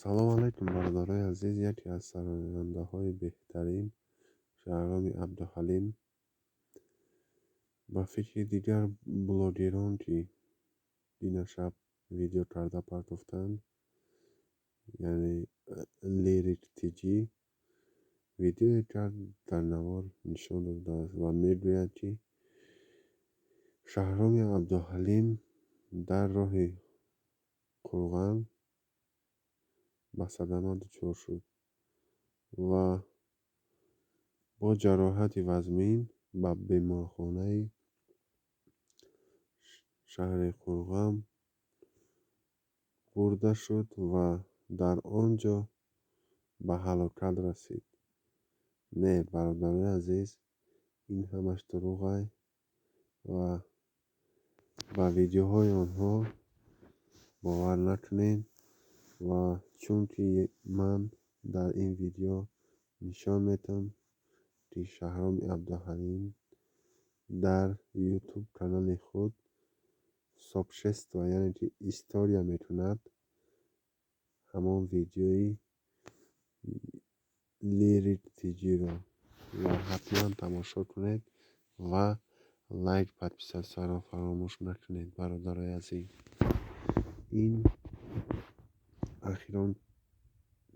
Салом алайкум, бародарои азиз. Яке аз сарояндаҳои беҳтарин, Шаҳроми Абдуҳалим, ба фикри дигар блогерон, ки дина шаб видео карда партофтанд, яъне Лирик Тиҷӣ видеое кард, дар навор нишон додааст ва мегӯяд, ки Шаҳроми Абдуҳалим дар роҳи Қурған ба садама дучор шуд ва бо ҷароҳати вазмин ба беморхонаи шаҳри Қурған бурда шуд ва дар он ҷо ба ҳалокат расид. Не, бародарои азиз, ин ҳамаш дурӯғай ва ба видеоҳои онҳо бовар накунед. Ва чунки ман дар ин видео нишон медиҳам, ки Шаҳроми Абдуҳалим дар Ютуб канали худ сообщество, яъне ки история мекунад, ҳамон видеои Лирик Тиҷиро ва ҳатман тамошо кунед ва лайк, подписаться ро фаромӯш накунед, бародарои азиз. Ин ахирон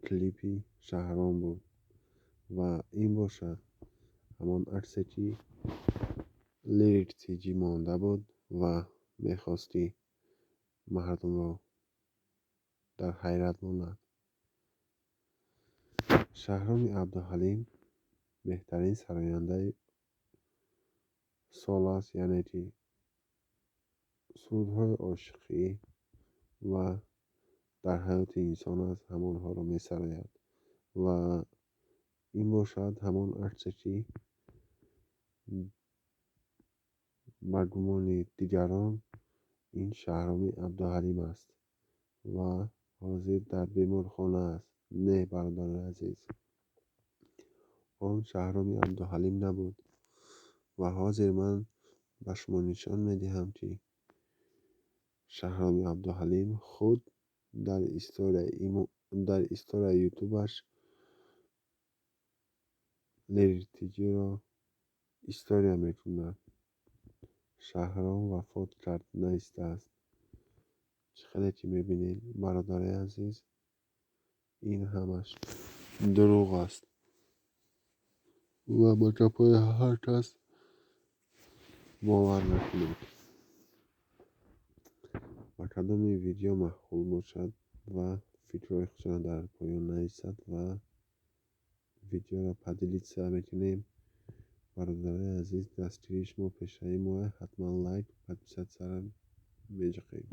клипи Шаҳром буд ва ин бошад ҳамон аксе, ки Лирик Тиҷӣ монда буд ва мехост, ки мардумро дар ҳайрат монад. Шаҳроми Абдуҳалим беҳтарин сарояндаи сол аст, яъне ки сурудҳои ошиқӣ ва дар ҳаёти инсон аст, ҳамонҳоро месарояд. Ва ин бошад ҳамон аксе, ки ба гумони дигарон ин Шаҳроми Абдуҳалим аст ва ҳозир дар беморхона аст. Не, бародарои азиз, он Шаҳроми Абдуҳалим набуд. Ва ҳозир ман ба шумо нишон медиҳам, ки Шаҳроми Абдуҳалим худ дар историяи ютубаш Лирик Тиҷиро история мекунад. Шаҳром вафот кард навистааст. Чӣ хеле ки мебинед, бародарои азиз, ин ҳамаш дурӯғ аст ва ба гапҳои ҳар кас бовар накунед. Ба кадоми видео маъқул бошад ва фикрҳои худшонро дар поён нависад ва видеоро поделиться мекунем. Бародарои азиз, дастгирии шумо пешраи моа, ҳатман лайк, подписаться ро меҷиқем.